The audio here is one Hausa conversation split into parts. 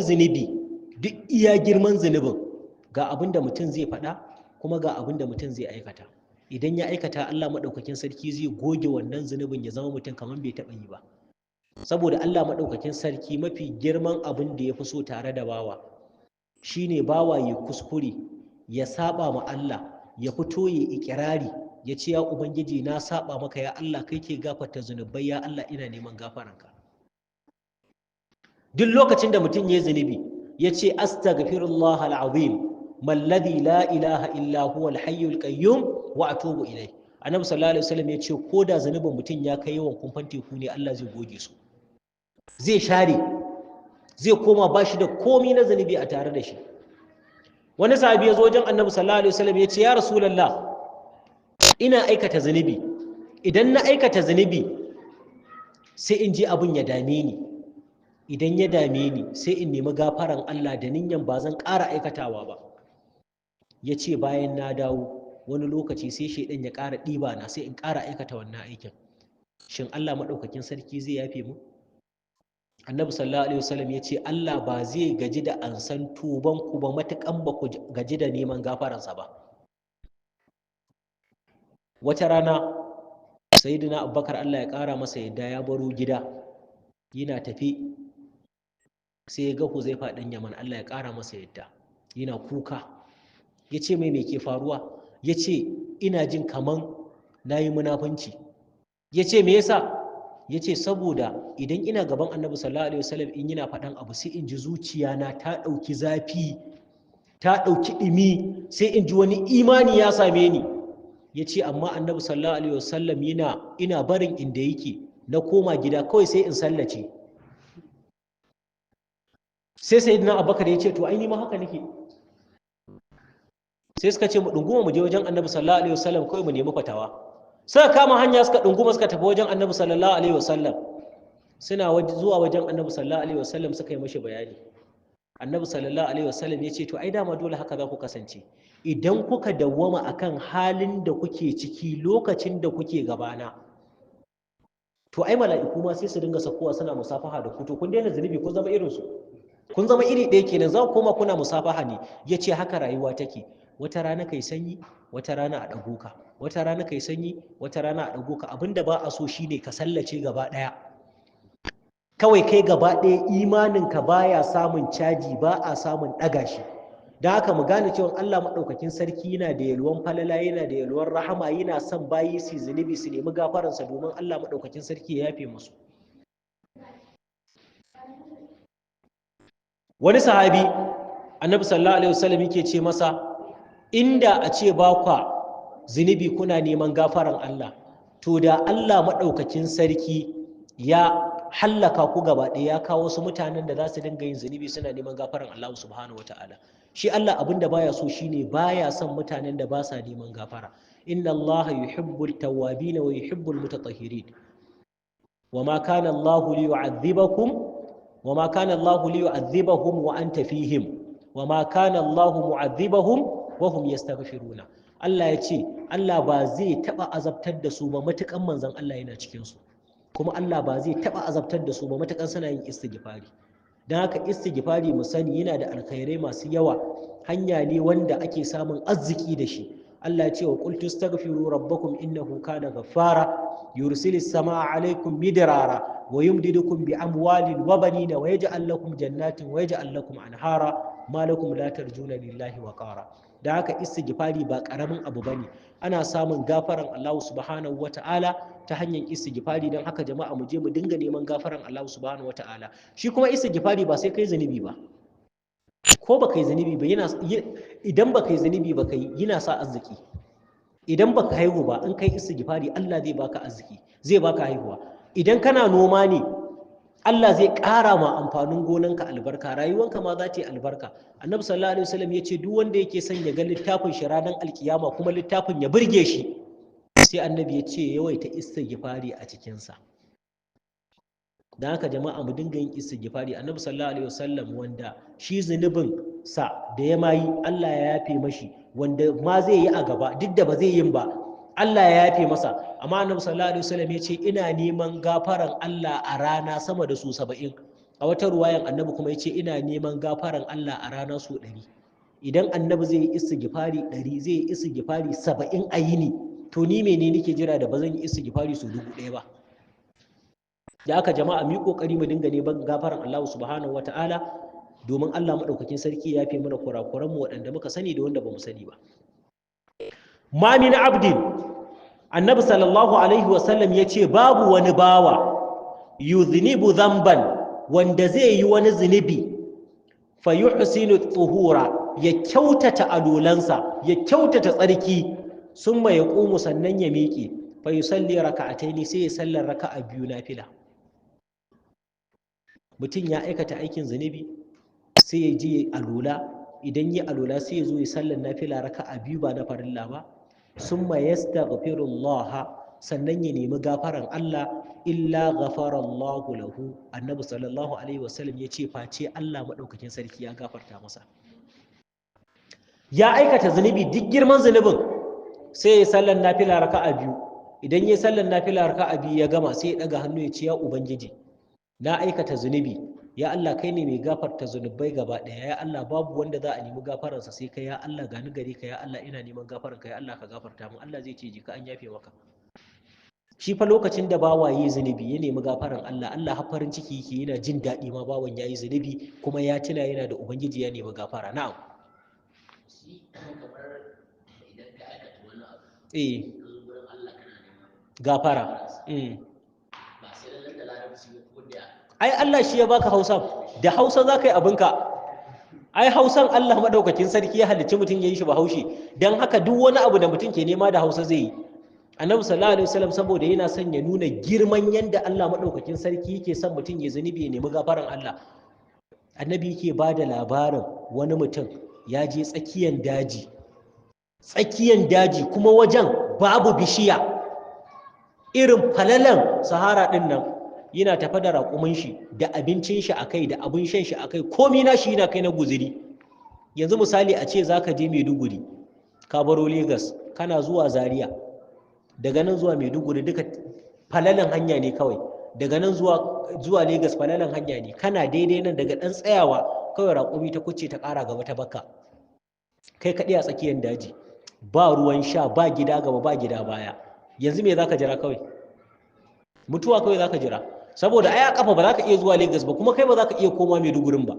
Zunubi, duk iya girman zunubin, ga abin da mutum zai faɗa kuma ga abin da mutum zai aikata. Idan ya aikata, Allah maɗaukakin sarki zai goge wannan zunubin, ya zama mutum kamar bai taɓa yi ba. Saboda Allah maɗaukakin sarki, mafi girman abin da ya fi so tare da bawa shine bawa ya kuskure, ya saba ma Allah, ya fito ya ikirari, ya ce, "Ya Ubangiji, na saba maka. Ya Allah, kai ke gafarta zunubai. Ya Allah, ina neman gafaranka." Duk lokacin da mutum ya zunubi, ya ce, "Astaghfirullah al'azim alladhi la ilaha illa huwa al-hayyul qayyum wa atubu ilayh," Annabi sallallahu alaihi wasallam ya ce ko da zunubin mutum ya kai yawan kumfan teku ne, Allah zai goge su, zai share, zai koma ba shi da komi na zunubi a tare da shi. Wani sahabi ya zo wajen Annabi sallallahu alaihi wasallam, ya ce, "Ya Rasulullah, ina aikata zunubi. Idan na aikata zunubi, sai in ji abin ya dame ni. Idan ya dame ni, sai in nemi gafaran Allah da niyyan ba zan ƙara aikatawa ba." Ya ce, "Bayan na dawo, wani lokaci sai shaidan ya ƙara ɗiba na, sai in ƙara aikata wannan aikin. Shin Allah maɗaukakin sarki zai yafe mu?" Annabi sallallahu alaihi wasallam ya ce Allah ba zai gaji da ansan tuban ku ba, matukan ba ku gaji da neman gafaransa ba. Wata rana Sayyidina Abubakar, Allah ya ƙara masa yadda, ya baro gida yana tafi, sai ya ga Huzaifa ɗan Yaman, Allah ya ƙara masa yadda, yana kuka. Ya ce mai, "Me ke faruwa?" Ya ce, "Ina jin kaman na yi munafunci." Ya ce, "Me yasa?" Ya ce, "Saboda idan ina gaban Annabi sallallahu alaihi wasallam, in yana faɗan abu, sai in ji zuciya na ta ɗauki zafi, ta ɗauki ɗumi, sai in ji wani imani ya same ni." Ya ce, "Amma Annabi sallallahu alaihi wasallam yana, ina barin inda yake na koma gida, kawai sai in sallace." Sai Sayyidina Abubakar ya ce, "To ai ni ma haka nake." Sai suka ce, "Mu ɗunguma mu je wajen Annabi sallallahu alaihi wasallam, kawai mu nemi fatawa." Suka kama hanya, suka ɗunguma, suka tafi wajen Annabi sallallahu alaihi wasallam. Suna zuwa wajen Annabi sallallahu alaihi wasallam, suka yi mashi bayani. Annabi sallallahu alaihi wasallam ya ce, "To ai dama dole haka za ku kasance idan kuka dawwama akan halin da kuke ciki lokacin da kuke gabana. To ai mala'iku ma sai su dinga sakowa suna musafaha da ku. To kun daina zunubi, kun zama irin su, kun zama iri ɗaya kenan, za ku koma kuna musafaha ne." Ya ce haka rayuwa take: wata rana kai sanyi, wata rana a ɗago ka, wata rana kai sanyi, wata rana a ɗago ka. Abinda ba a so shine ka sallace gaba ɗaya, kawai kai gaba ɗaya imaninka baya samun caji, ba a samun ɗaga shi. Don haka mu gane cewa Allah maɗaukakin sarki yana da yalwan falala, yana da yalwan rahama, yana son bayi su zunubi su nemi gafaransa, domin Allah maɗaukakin sarki ya yafe musu. Wani sahabi, Annabi sallallahu alaihi wasallam yake ce masa, "Inda a ce ba kwa zunubi kuna neman gafaran Allah, to da Allah maɗaukakin sarki ya hallaka ku gaba ɗaya, ya kawo wasu mutanen da za su dinga yin zunubi suna neman gafaran Allah subhanahu wataala." Shi Allah abin da baya so shine baya son mutanen da ba sa neman gafara. Inna Allah yuhibbul tawwabin wa yuhibbul mutatahhirin. Wama kana Allah liyu'adhibakum, wama kana Allah liyu'adhibahum wa anta fihim, wama kana Allah mu'adhibahum wa hum yastaghfiruna. Allah ya ce Allah ba zai taba azabtar da su ba matukan manzon Allah yana cikin su, kuma Allah ba zai taba azabtar da su ba matukan suna yin istighfari. Don haka istighfari, mu sani, yana da alkhairai masu yawa. Hanya ne wanda ake samun arziki da shi. Allah ya ce wa qul tastaghfiru rabbakum innahu kana ghaffara, yursilis samaa alaikum midrara wa yumdidukum bi amwalin wa banina wa yaj'al lakum jannatin wa yaj'al lakum anhara, ma lakum la tarjuna lillahi wa qara. Da haka istighfari ba karamin abu bane. Ana samun gafaran Allah subhanahu wata'ala ta hanyar istighfari. Don haka jama'a, mu je mu dinga neman gafaran Allah subhanahu wata'ala. Shi kuma istighfari ba sai kai zunubi ba. Ko ba kai zunubi ba, yana, idan ba kai zunubi ba, kai yana sa arziki. Idan baka haihu ba, in kai istighfari, Allah zai baka arziki, zai baka haihuwa. Idan kana noma ne, Allah zai ƙara ma amfanin gonanka albarka, rayuwanka ma za ta yi albarka. Annabi sallallahu alaihi wasallam ya ce duk wanda yake son ya ga littafin shi ranar alkiyama, kuma littafin ya burge shi, sai Annabi ya ce yawaita istighfari a cikinsa. Don haka jama'a, mu dinga yin istighfari. Annabi sallallahu alaihi wasallam, wanda shi zunubin sa da ya mayi Allah ya yafe mashi, wanda ma zai yi a gaba, duk da ba zai yin ba, Allah ya yafe masa, amma Annabi sallallahu alaihi wasallam ya ce, "Ina neman gafaran Allah a rana sama da su 70." A wata ruwayan annabi kuma yace ina neman gafaran Allah a rana so 100. Idan annabi zai yi istighfari 100, zai yi istighfari 70 a yini, to ni mene nake jira da ba zan yi istighfari so 1000 ba? Da aka jama'a mu yi kokari mu dinga neman gafaran Allah subhanahu wataala, domin Allah madaukakin sarki ya fi mana kurakuran mu waɗanda muka sani da wanda bamu sani ba. Ma min abdin, annabi sallallahu alaihi wasallam ya ce babu wani bawa yuznibu dhanban, wanda zai yi wani zunubi, fa yuhsinu tuhura, ya kyautata alulansa, ya kyautata tsarki, summa yaqumu, sannan ya miƙe, fa yusalli raka'ataini, sai ya sallar raka'a biyu nafila. Mutum ya aikata aikin zunubi sai ya je alula, idan ya alula sai ya zo ya sallar nafila raka'a biyu ba na farilla ba, summa yastaghfirullah, sannan ya nemi gafaran Allah, illa ghafarallahu lahu, annabi sallallahu alaihi wasallam ya ce face Allah madaukakin sarki ya gafarta masa. Ya aikata zunubi duk girman zunubin sai ya sallar nafila raka'a biyu, idan ya sallar nafila raka'a biyu ya gama sai ya daga hannu ya ce ya ubangiji na aikata zunubi, ya Allah kai ne mai gafarta zunubai gaba ɗaya, ya Allah babu wanda za a nemi gafaransa sai kai, ya Allah gani gare ka, ya Allah ina neman gafaranka, ya Allah ka gafarta min. Allah zai ce je ka an yafe maka. Shi fa lokacin da bawa yi zunubi ya nemi gafaran Allah, Allah har farin ciki yake, yana jin daɗi ma bawan yayi zunubi kuma ya tuna yana da ubangiji ya nemi gafara. Na'am. Shi kamar idan ka aikata wani abu, eh, ka zo gurin Allah kana neman gafara. Ba sai lallai da larabci ba ko da Ai Allah shi ya baka Hausa, da Hausa za ka yi abinka. Ai Hausan Allah madaukakin sarki ya halicci mutum ya yi shi Bahaushe, don haka duk wani abu da mutum ke nema da Hausa zai yi. Annabi sallallahu alaihi wasallam saboda yana son ya nuna girman yanda Allah madaukakin sarki yake son mutum ya zunubi ya nemi gafaran Allah, annabi yake ba da labarin wani mutum ya je tsakiyan daji, tsakiyan daji kuma wajen babu bishiya, irin falalan sahara din nan, yana tafa da raƙumin shi da abincin shi akai da abin shan shi akai, komi na shi yana kai na guziri. Yanzu misali a ce zaka je Maiduguri, ka baro Lagos kana zuwa Zaria, daga nan zuwa Maiduguri duka falalan hanya ne kawai, daga nan zuwa Lagos falalan hanya ne, kana daidai nan daga ɗan tsayawa kawai raƙumi ta kucce ta ƙara gaba ta bakka, kai kaɗai a tsakiyar daji, ba ruwan sha, ba gida gaba ba gida baya. Yanzu me zaka jira kawai? Mutuwa kawai zaka jira, saboda ai a kafa ba za ka iya zuwa Lagos ba, kuma kai ba za ka iya koma Maidugurin ba.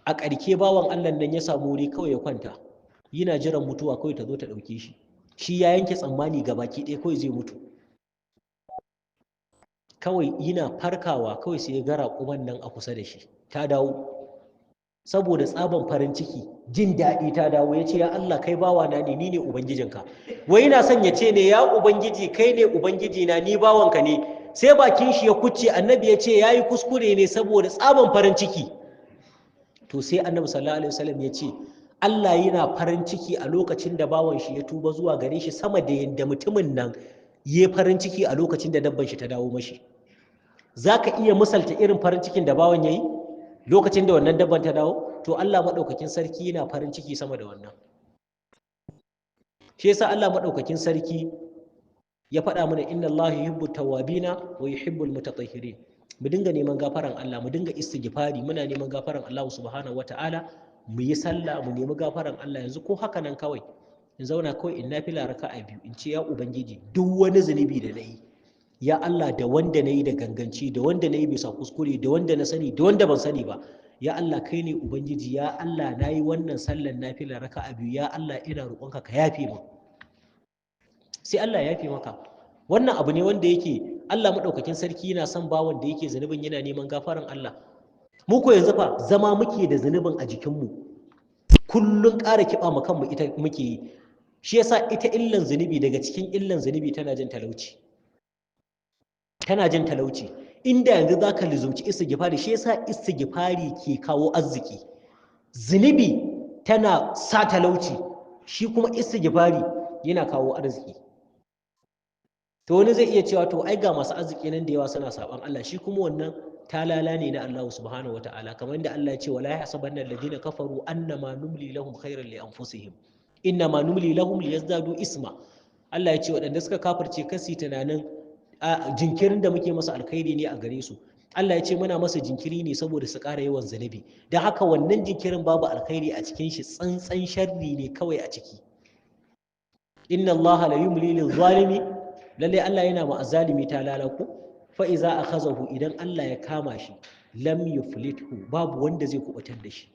A ƙarke bawan Allah nan ya samu wuri kawai ya kwanta, yana jiran mutuwa kawai ta zo ta ɗauke shi. Shi ya yanke tsammani gabaki ɗaya kawai zai mutu. Kawai yana farkawa kawai sai ya ga raƙuman nan a kusa da shi ta dawo, saboda tsaban farin ciki jin daɗi ta dawo. Ya ce ya Allah kai bawa na ne, ni ne ubangijinka. Wai yana son ya ce ne ya ubangiji kai ne ubangiji na, ni bawanka ne. Sai bakin shi ya kucce, annabi ya ce yayi kuskure ne saboda tsaban farin ciki. To sai annabi sallallahu alaihi wasallam ya ce Allah yana farin ciki a lokacin da bawan shi ya tuba zuwa gare shi sama da yadda mutumin nan ya farin ciki a lokacin da dabban shi ta dawo mashi. Zaka iya misalta irin farin cikin da bawan yayi lokacin da wannan dabban ta dawo? To Allah madaukakin sarki yana farin ciki sama da wannan. Shi yasa Allah madaukakin sarki ya faɗa mana inna Allah yuhibbu tawwabina wa yuhibbul mutatahhirin. Mu dinga neman gafaran Allah, mu dinga istighfari, muna neman gafaran Allah subhanahu wataala, mu yi sallah mu nemi gafaran Allah. Yanzu ko haka nan kawai in zauna kawai in nafila raka'a biyu in ce ya ubangiji duk wani zunubi da nayi, ya Allah da wanda nayi da ganganci, da wanda nayi bisa kuskure, da wanda na sani, da wanda ban sani ba, ya Allah kai ne ubangiji, ya Allah nayi wannan sallan nafila raka'a biyu, ya Allah ina roƙonka ka yafe min. Sai Allah ya yafe maka. Wannan abu ne wanda yake Allah madaukakin sarki yana son bawan da yake zunubin yana neman gafaran Allah. Mu ko yanzu fa zama muke da zunubin a jikinmu, kullun ƙara kiɓa ma kanmu ita muke yi. Shi yasa ita illan zunubi, daga cikin illan zunubi tana jin talauci, tana jin talauci. Inda yanzu zaka lizumci istighfari, shi yasa istighfari ke kawo arziki. Zunubi tana sa talauci, shi kuma istighfari yana kawo arziki. To wani zai iya cewa to ai ga masu arziki nan da yawa suna saban Allah, shi kuma wannan talala ne na Allah subhanahu wataala, kamar yadda Allah ya ce wala yahsabanna alladhina kafaru annama numli lahum khairan li anfusihim innama numli lahum liyazdadu isma. Allah ya ce waɗanda suka kafirce kasi tunanin jinkirin da muke masa alkhairi ne a gare su. Allah ya ce muna masa jinkiri ne saboda su ƙara yawan zunubi. Don haka wannan jinkirin babu alkhairi a cikin shi, tsantsan sharri ne kawai a ciki. Inna Allah la yumli lil zalimi, lalle Allah yana ma azzalimi ta lalaku. Fa iza akhazahu, idan Allah ya kama shi, lam yuflithu, babu wanda zai kubutar da shi.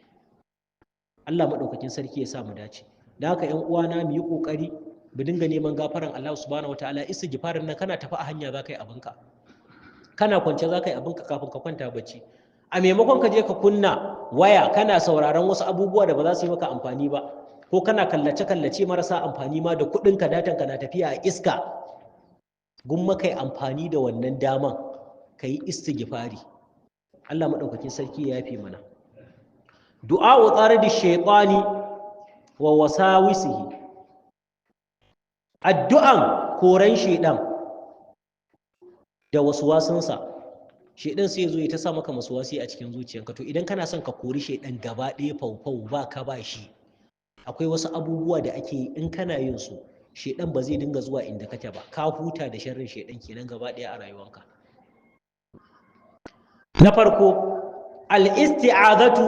Allah madaukakin sarki ya sa mu dace. Don haka ƴan uwana, mu yi kokari mu dinga neman gafaran Allah subhanahu wataala. Istighfarin nan, kana tafi a hanya za ka yi abinka, kana kwance za ka yi abinka kafin ka kwanta bacci. A maimakon ka je ka kunna waya kana sauraron wasu abubuwa da ba za su yi maka amfani ba, ko kana kallace kallace marasa amfani ma da kuɗin ka, datan ka na tafiya a iska, gumma kai amfani da wannan daman ka yi istighfari. Allah maɗaukakin sarki ya yafe mana. Du'a wa tsaridi shaytani wa wasawisihi, addu'an koran shaidan da wasuwasinsa. Shaidan sai ya zo ya ta sa maka wasuwasi a cikin zuciyanka. To idan kana son ka kori shaidan gaba ɗaya faufau ba ka ba shi, akwai wasu abubuwa da ake yi, in kana yin su shaidan ba zai dinga zuwa inda kake ba. Ka huta da sharrin shaidan kenan gaba ɗaya a rayuwanka. Na farko, al-isti'azatu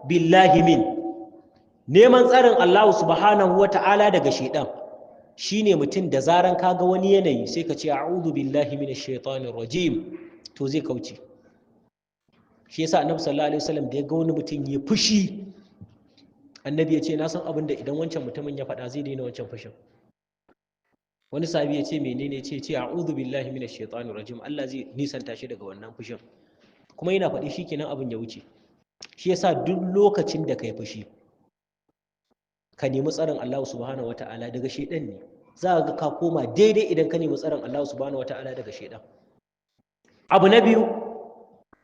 billahi min, neman tsarin Allah subhanahu wata'ala daga shaidan. Shine mutum da zaran kaga wani yanayi sai ka ce a'udhu billahi minash shaitanir rajim, to zai kauce. Shi yasa Annabi sallallahu alaihi wasallam da ya ga wani mutum ya fushi, Annabi ya ce na san abin da idan wancan mutumin ya faɗa zai daina wancan fushin. Wani sahabi ya ce menene? Ce ce a'udhu billahi minash shaitanir rajim, Allah zai nisanta shi daga wannan fushin. Kuma yana faɗi shikenan abin ya wuce. Shi yasa duk lokacin da kai fushi ka nemi tsarin Allah subhanahu wata'ala daga shaidan ne, za ga ka koma daidai idan ka nemi tsarin Allah subhanahu wata'ala daga shaidan. Abu na biyu,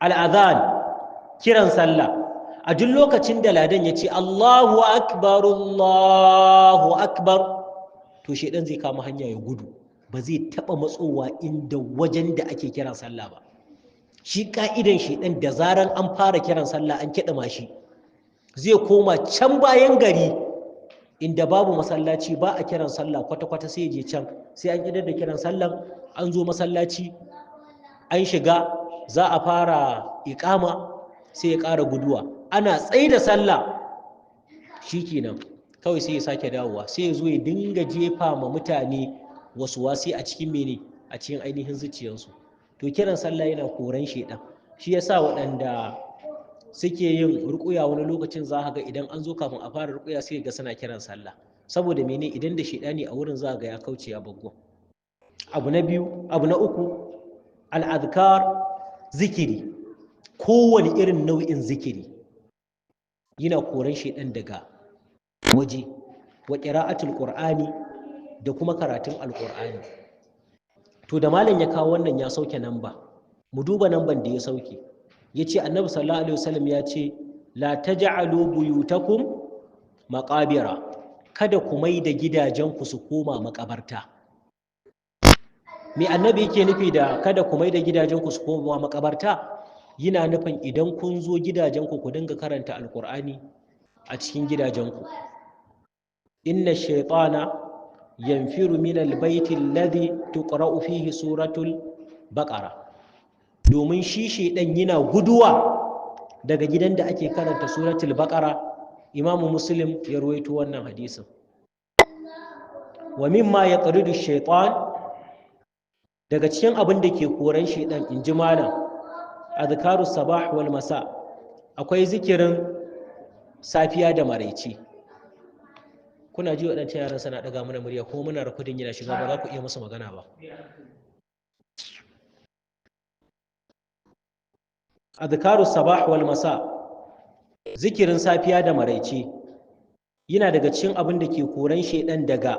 al'adhan, kiran sallah. A duk lokacin da ladan ya ce Allahu akbar, Allahu akbar, to shaidan zai kama hanya ya gudu, ba zai taba matsowa inda wajen da ake kiran sallah ba. Shi ka'idan shaidan, da zaran an fara kiran sallah an kiɗima shi, zai koma can bayan gari inda babu masallaci, ba a kiran sallah kwata-kwata, sai je can, sai an idar da kiran sallan an zo masallaci an shiga za a fara iƙama, sai ya ƙara guduwa. Ana tsaye da sallah shikenan kawai sai ya sake dawowa, sai ya zo ya dinga jefa ma mutane wasu wasi a cikin mene, a cikin ainihin zuciyarsu. To kiran sallah yana koran shedan. Shi yasa waɗanda suke yin ruƙuya wani lokacin za ga idan an zo kafin a fara ruƙuya sai ga suna kiran sallah. Saboda mene? Idan da shedani a wurin za ga ya kauce ya baggo. Abu na biyu, abu na uku, al'adkar, zikiri. Kowane irin nau'in zikiri yana koran shedan daga waje. Wa qira'atul qur'ani, da kuma karatun alqur'ani. To da malam ya kawo wannan ya sauke namba, mu duba namban da ya sauke. Yace Annabi sallallahu alaihi wasallam ya ce la taj'alu buyutakum maqabira, kada ku mai da gidajenku su koma makabarta. Me Annabi yake nufi da kada ku mai da gidajenku su koma makabarta? Yana nufin idan kun zo gidajenku ku dinga karanta alqur'ani a cikin gidajenku. Inna shaytana yanfiru min albayti alladhi tuqra'u fihi suratul baqara. Domin shi shedan yana guduwa daga gidan da ake karanta suratul baqara. Imamu Muslim ya ruwaito wannan hadisin. Wa mimma yaqridu shaytan, daga cikin abin da ke koran shedan inji malam, azkaru sabah wal masa, akwai zikirin safiya da maraice. Kuna ji waɗancan yaran suna ɗaga mana murya kuma muna rikodin yana shiga, ba za ku iya musu magana ba. Azkaru sabah wal masa, zikirin safiya da maraice yana daga cikin abin da ke koran shedan daga